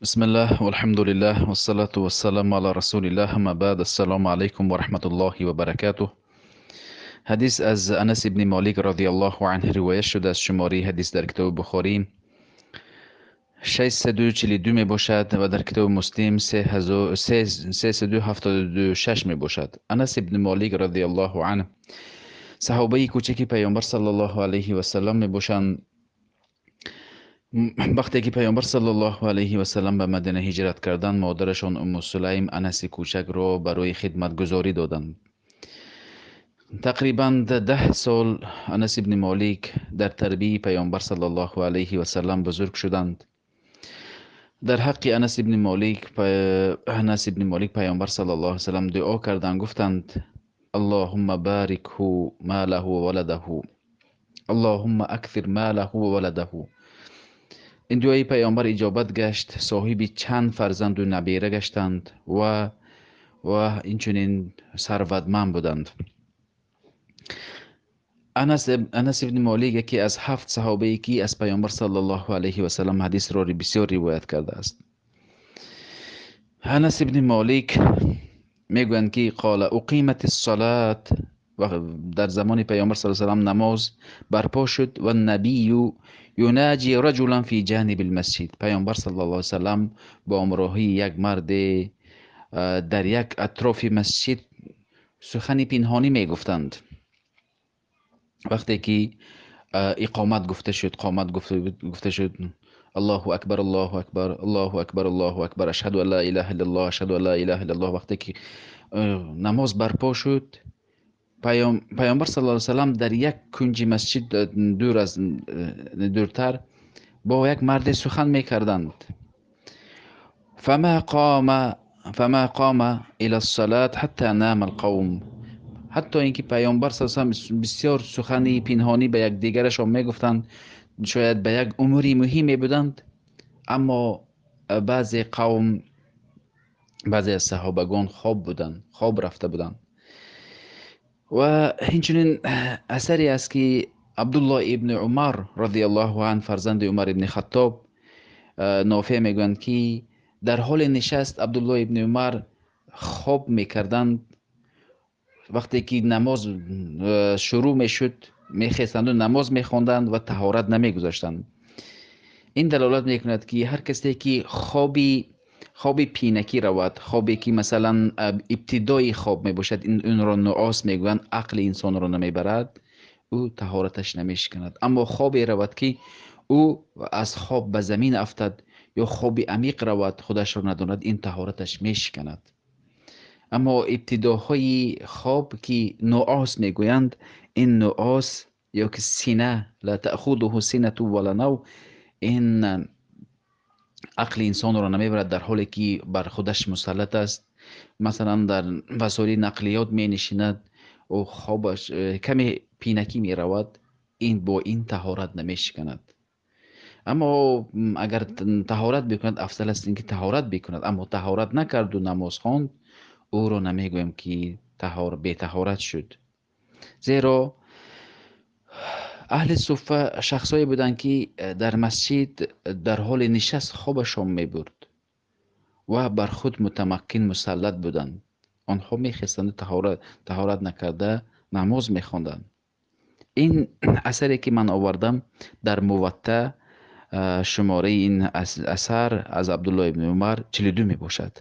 بسم الله والحمد لله والصلاة والسلام على رسول الله، اما بعد. السلام علیکم و رحمت الله و برکاته. حدیث از انس ابن مالک رضی الله عنه روایت شده از شماره حدیث در کتاب بخاری 642 می باشد و در کتاب مسلم 376 می باشد. انس ابن مالک رضی الله عنه صحابه کوچکی پیامبر صلی الله علیه و سلم می باشند. وقتی که پیامبر صلی الله علیه و سلم به مدینه هجرت کردند، مادرشان ام سلیم انس کوچک را برای خدمتگزاری دادند. تقریبا 10 سال انس ابن مالک در تربیه پیامبر صلی الله علیه و سلم بزرگ شدند. در حق انس ابن مالک پیامبر صلی الله علیه و سلم دعا کردند، گفتند: اللهم بارکه ماله و ولده، اللهم اکثر ماله و ولده. این دعای پیامبر اجابت گشت. صاحب چند فرزند و نبیره گشتند و اینچنین ثروتمند بودند. انس ابن مالک یکی از 7 صحابه که از پیامبر صلی الله علیه و سلم حدیث را بسیار روایت کرده است. انس ابن مالک میگویند که قال اقیمت الصلاة، و در زمان پیامبر صلی الله علیه و سلم نماز برپا شد و نبی یناجی رجلا فی جانب المسجد. پیامبر صلی الله علیه و سلم با همراهی یک مرد در یک اطراف مسجد سخن پنهانی میگفتند. وقتی که اقامت گفته شد، قامت گفته شد، الله اکبر، الله اکبر، الله اکبر، الله اکبر، اشهد ان لا اله الا الله، اشهد ان لا اله الا الله. وقتی که نماز برپا شد، پیامبر صلی الله علیه و سلم در یک کنج مسجد دور از دورتر با یک مرد سخن میکردند. فما قام الى الصلاة حتى نام القوم. حتی اینکه پیامبر صلی الله علیه و سلم بسیار سخنی پنهانی به یک دیگرشان میگفتند، شاید به یک اموری مهمی بودند، اما بعضی قوم، بعضی از صحابگان خواب بودند، خواب رفته بودند. و همچنین اثری است که عبدالله ابن عمر رضی الله عنه، فرزند عمر ابن خطاب، نافع میگویند که در حال نشست عبدالله ابن عمر خواب میکردند. وقتی که نماز شروع میشد میخواستند و نماز میخواندند و طهارت نمیگذاشتند. این دلالت میکند که هر کسی که خواب پینکی رود، خوابی که مثلا ابتدای خواب می باشد، این را نعاس میگویند، عقل انسان را نمیبرد، او طهارتش نمیشکند. اما خوابی رود که او از خواب به زمین افتد یا خواب عمیق رود، خودش را نداند، این طهارتش میشکند. اما ابتداهای خواب که نعاس میگویند، این نعاس یا که سینه، لا تأخذه سنة ولا نوم، این عقل انسان را نمیبرد در حالی که بر خودش مسلط است. مثلا در وسایل نقلیات می نشیند و خوابش کمی پینکی می رود، این با این طهارت نمیشکند. اما اگر طهارت بکند افضل است اینکه طهارت بکند. اما طهارت نکرد و نماز خواند، او را نمیگویم که بی طهارت شد. زیرا اهل صفه شخصایی بودند که در مسجد در حال نشست خوابشان میبرد و بر خود متمکن مسلط بودند. آنها میخواستند طهارت نکرده نماز میخواندند. این اثری که من آوردم در موطأ، شماره این اثر از عبدالله ابن عمر 42 می باشد.